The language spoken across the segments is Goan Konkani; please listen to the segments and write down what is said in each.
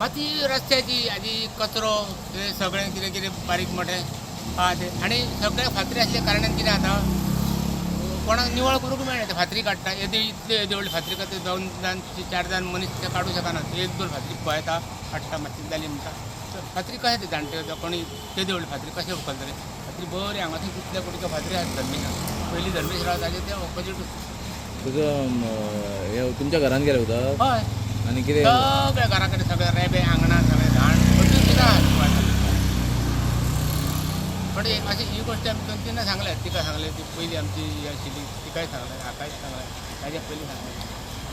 माती रस्त्याची आदी कचरो हे सगळें कितें कितें बारीक मोठें आहा तें. आनी सगळे फातरी आसल्या कारणान कितें जाता, कोणाक निवळ करूंक मेळना. ते फातरी काडटा येदी इतले येदी व्हडली फातरी काडटा, दोन जाण चार जाण मनीस ते काडूंक शकना. एक दोन फातरी पळयता, काडटा, मातशी जाली म्हणटा. फातरी कशें ते जाणटे कोणी तेदी व्हडली फातरी कशें उखलतले? फातरी बरी हांगासून कितल्या कुडक्यो फातरी आसा धर्मेशान पयलीं धर्मेश रावताले ते ऑपोजीट. तुजो हे तुमच्या घरान गेले उदक? हय. आनी कितें? सगळ्या घरा कडेन सगळे रेबे, आंगणां, सगळें घाण अजून सुद्दां आसा. पण एक अशी ही गोष्ट आमी दोन तीनदा सांगल्या. तिका सांगले, ती पयली आमची ही आशिल्ली तिकाय सांगलें, हाकाय सांगलें, ताज्या पयलीं सांगलें.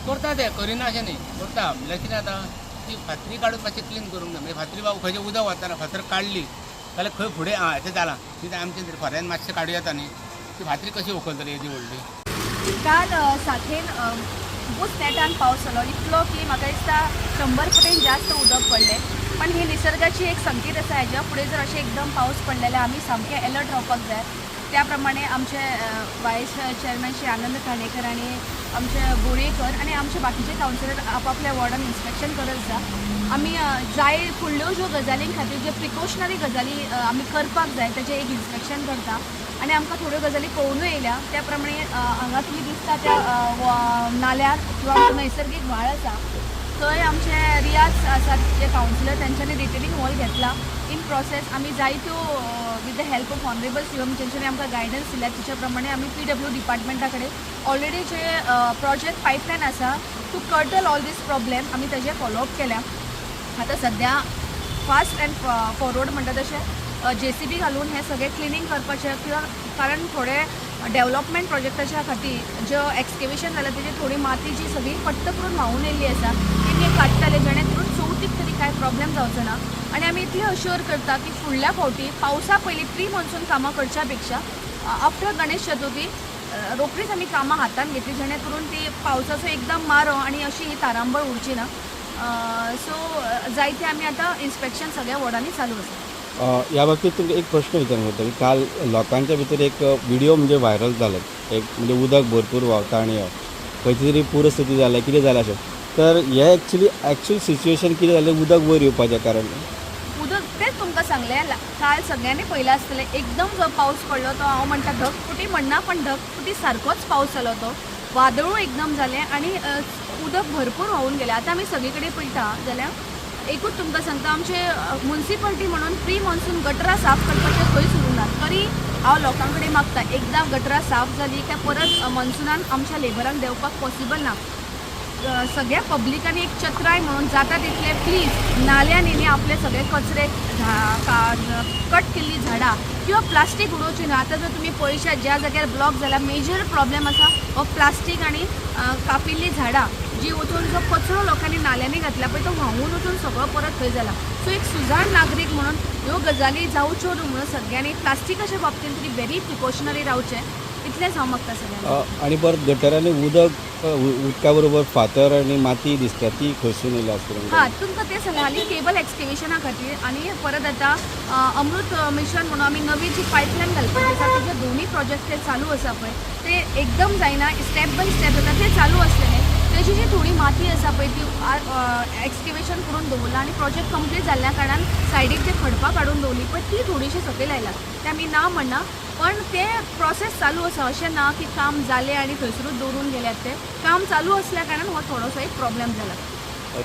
करता ते, करिना अशें न्ही, करता. म्हणल्यार कितें जाता, ती फातरी काडून मातशें क्लीन करूंक जाय. मागीर फातरी बाबा खंयचें उदक वताना फातर काडली जाल्यार खंय फुडें आं अशें जालां कितें आमचें तरी खोऱ्यान मातशें काडूं येता न्ही. ती फातरी कशी उखलतली येदी व्हडली? काल साखेन खुबूच नेटान पावस जालो, इतलो की म्हाका दिसता 100 फुटीन जास्त उदक पडलें. पण ही निसर्गाची एक संकेत आसा. हेज्या फुडें जर अशें एकदम पावस पडले जाल्यार आमी सामकें एलर्ट रावपाक जाय. त्या प्रमाणे आमचे वायस चेअरमॅन श्री आनंद खांडेकर आनी आमचे बोरयेकर आनी आमचे बाकीचे कावन्सिलर आपापल्या वॉर्डान इन्स्पेक्शन करत आसा. आमी जाय फुडल्यो ज्यो गजालीं खातीर ज्यो प्रिकॉशनरी गजाली आमी करपाक जाय तेजें एक इन्स्पेक्शन करता आनी आमकां थोड्यो गजाली कळुनूय येयल्या. त्या प्रमाणे हांगा तुमी दिसता त्या नाल्यार किंवा आमचो नैसर्गीक व्हाळ आसा थंय आमचे रियाज आसात जे कावन्सिलर, तेंच्यांनी रिटेनिंग वॉल घेतला. इन प्रोसेस आमी जायत्यो with the help of honourable CM जेंच्यांनी आमकां गायडन्स दिल्या तिच्या प्रमाणे आमी पीडब्ल्यू डिपार्टमेंटा कडेन ऑलरेडी जे प्रोजेक्ट पायपलायन आसा to curtail all these problem आमी तेजें फॉलोअप केल्या. आतां सद्या फास्ट अँड फॉरवर्ड म्हणटा तशें जेसीबी घालून हें सगळें क्लिनींग करपाचें किंवा कारण थोडे डेवलपमेंट प्रोजेक्टाच्या खातीर ज्यो एक्सकेवेशन जालां तेजी थोडी माती जी सगळी फट्ट करून व्हांवून येयल्ली आसा ती मी काडटले, जेणे करून चवथीक तरी कांय प्रॉब्लेम जावचो ना. आनी आमी इतलें अश्योर करता की फुडल्या फावटी पावसा पयलीं प्री मॉन्सून कामां करच्या पेक्षा आफ्टर गणेश चतुर्थी रोखडीच आमी कामां हातान घेतली, जेणे करून ती पावसाचो एकदम मारो आनी अशी ही तारांबळ उरची ना. सो जायते आमी आतां इन्स्पेक्शन सगळ्या वॉर्डांनी चालू आसा. ह्या बाबतीत तुमकां एक प्रश्न विचारूंक सोदता की काल लोकांच्या भितर एक व्हिडिओ म्हणजे व्हायरल जालो एक, म्हणजे उदक भरपूर व्हांवता आनी खंयची तरी पूरस्थिती जाल्या, कितें जालें अशें. तर हे एक्चुली एक्चुअल सिच्युएशन कितें जालें उदक वयर येवपाचें कारण? उदक तेच तुमकां सांगलें, काल सगळ्यांनी पळयलां आसतलें. एकदम जो पावस पडलो तो हांव म्हणटा ढगफुटी म्हणना, पण ढगफुटी सारकोच पावस जालो तो. वादळूय एकदम जालें आनी उदक भरपूर व्हांवून गेलें. आतां आमी सगळे कडेन पळयता जाल्यार एकूच तुमकां सांगता, आमचे मुन्सिपालिटी म्हणून प्री मॉन्सून गटरां साफ करपाचें खंयच उरूंक ना. तरी हांव लोकां कडेन मागता, एकदां गटरां साफ जाली काय परत मॉन्सुनान आमच्या लेबरांक देंवपाक पॉसिबल ना. सगळ्या पब्लिकांनी एक चत्राय म्हणून जाता तितले प्लीज नाल्यांनी न्ही आपले सगळे कचरे, कट केल्ली झाडां किंवा प्लास्टीक उडोवची न्हय. आतां जर तुमी पळयशात, ज्या जाग्यार ब्लॉक जाला, मेजर प्रॉब्लेम आसा हो प्लास्टीक आनी कापिल्लीं झाडां जी वचून जो कचरो लोकांनी नाल्यांनी घातला पळय तो व्हांवून वचून सगळो परत थंय जाला. सो एक सुजाण नागरीक म्हणून ह्यो गजाली जावच्यो न्हू म्हणून सगळ्यांनी प्लास्टिकाच्या बाबतींत तरी व्हेरी प्रिकॉशनरी रावचें, इतलेंच हांव मागता सगळ्यांक. आनी परत गटरांनी उदक उदका बरोबर फातर आनी माती दिसता, ती खंयसून येयल्या आसतली? हां, तुमकां तें सांगलें, हालीं केबल एक्सकेवेशना खातीर आनी परत आतां अमृत मिशन म्हणून आमी नवी जी पायपलायन घालपाची आसा तेजे दोनूय प्रोजेक्ट ते चालू आसा पळय, ते एकदम जायना, स्टेप बाय स्टेप जाता. ते चालू आसलेले तेजी जी थोडी माती आसा पळय ती एक्सकेवेशन करून दवरला आनी प्रोजेक्ट कंप्लीट जाल्ल्या कारणान सायडीक जे खडपां काडून दवरली पळय ती थोडीशी सकयल आयला. ते आमी ना म्हणना, पण ते प्रोसेस चालू आसा. अशें ना की काम जालें आनी थंयसरूच दवरून गेल्यात. ते काम चालू असल्या कारणान हो थोडोसो एक प्रॉब्लेम जाला.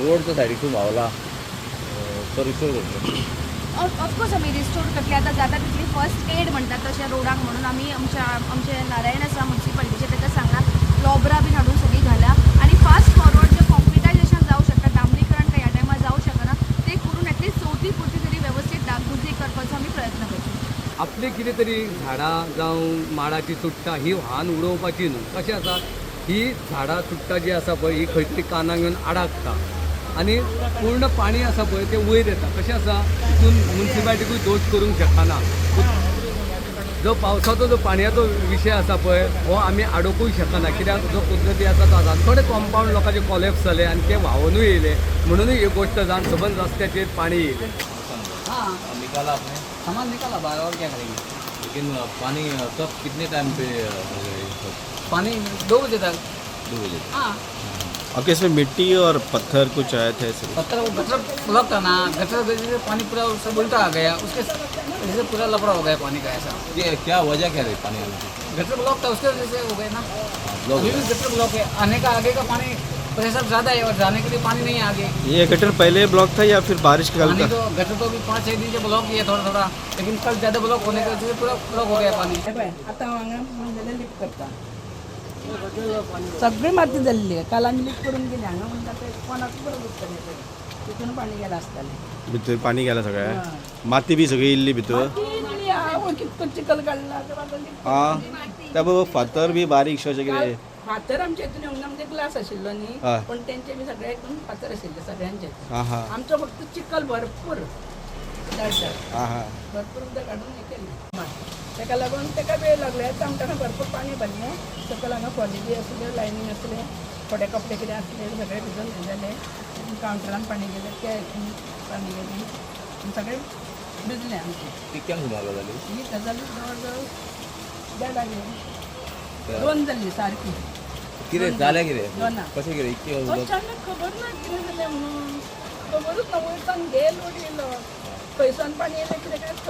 रोडच्या सायडीकसून व्हांवला तो रिस्टोर करचो. ऑफकोर्स आमी रिस्टोर करतले. आतां जाता तितली फर्स्ट एड म्हणटात तशें रोडाक म्हणून आमी आमच्या आमचे नारायण आसा मुन्सिपालिटीचे ताका सांगलां, लोबरां बीन हाडून सगळीं घाल्या आनी फास्ट फॉरवर्ड जें कॉन्क्रिटायजेशन जावं शकता, डांबरीकरण काय ह्या टायमार जावं शकना, तें करून एटलिस्ट चवथी पुरती तरी वेवस्थीत डागडुजी करपाचो आमी प्रयत्न करतले. आपली कितें तरी झाडां जावं माडाची चुडटां ही व्हान उडोवपाची न्हू. कशें आसा, ही झाडां चुडटां जी आसा पळय ही खंय तरी कानाक येवन आडाकता आनी पूर्ण पाणी आसा पळय तें वयर येता. कशें आसा, हितून मुन्सिपालिटीकूय दोश करूंक शकना. जो पावसाचो जो पाणयाचो विशय आसा पळय हो आमी आडोवकूय शकना, कित्याक जो कुदरती आसा तो आसा. थोडे कॉम्पावंड लोकांचे कॉलेप्स जाले आनी ते व्हांवनूय येयले, म्हणुनूय ही गोश्ट जावन सबंद रस्त्याचेर पाणी येयलें. हाँ. निकाला आपने? सामान निकाला बाहर, और क्या करेंगे? लेकिन पानी कब कितने टाइम पे हो गया ये सब? पानी 2 बजे तक. 2 बजे? हाँ. आपके इसमें मिट्टी और पत्थर कुछ आए थे ऐसे? पत्थर, वो गटर ब्लॉक था ना, गटर की वजह से पानी पूरा सब उल्टा आ गया, उसके वजह से पूरा लफड़ा हो गया पानी का ऐसा। ये क्या वजह क्या रही पानी आने की? गटर ब्लॉक था, उसके वजह से हो गया ना। ब्लॉक अभी भी गटर ब्लॉक है। आने का आगे का पानी प्रेशर ज़्यादा है और जाने के लिए पानी नहीं है आगे। ये गटर पहले ब्लॉक था या फिर बारिश के पानी कारण? तो गटर तो अभी 5-6 दिन से ब्लॉक ही है थोड़ा थोड़ा, लेकिन कल ज़्यादा ब्लॉक होने की वजह से पूरा ब्लॉक हो गया पानी। हे पळय आतां हांव हांगा म्हणलेलें लीक करता, सगळी माती जाल्ली आहे. काल आमी लीक करून गेली हांगा म्हणटा ते कोणाक बरं उरतलें पळय, तितून पाणी गेलां आसतलें. भितर पाणी गेला सगळ्या, माती बी सगळी इल्ली भितर. माती हांव कितको चिखल काडला ते आतां leak. हा, त्या बरोबर फातर बी बारीक अशें कितें. फातर आमच्या हितून येवंक ना, म्हणजे ग्लास आशिल्लो न्ही, हय. पण तेंचे बी सगळे हितून फातर आशिल्ले सगळ्यांचे. हा हा. आमचो फक्त चिखल भरपूर धाडटात. हा हा. भरपूर उदक काडून हें केलें, ताका लागून ताका वेळ लागलो. आतां आमकां भरपूर पाणी भरलें सकयल. हांगा फॉली बी आसल्यो, लायनींग आसले, थोडे कपडे कितें आसले सगळे भिजून हें जालें. कावंटरान पाणी गेलें, त्या हितून पाणी गेलें, सगळें भिजलें आमचें. कितक्यांक सुमार जाली? ही गजाल जवळ जवळ देडाक येवन 2 जाल्ली सारकी. कितें जालें कितें? दोना. कशें कितें इतकें उदक? अचानक खबर ना कितें जालें म्हणून, खबरूच ना. वयरसान गेल उडयलो, खंयसान पाणी येयलें कितें कांयच खबर.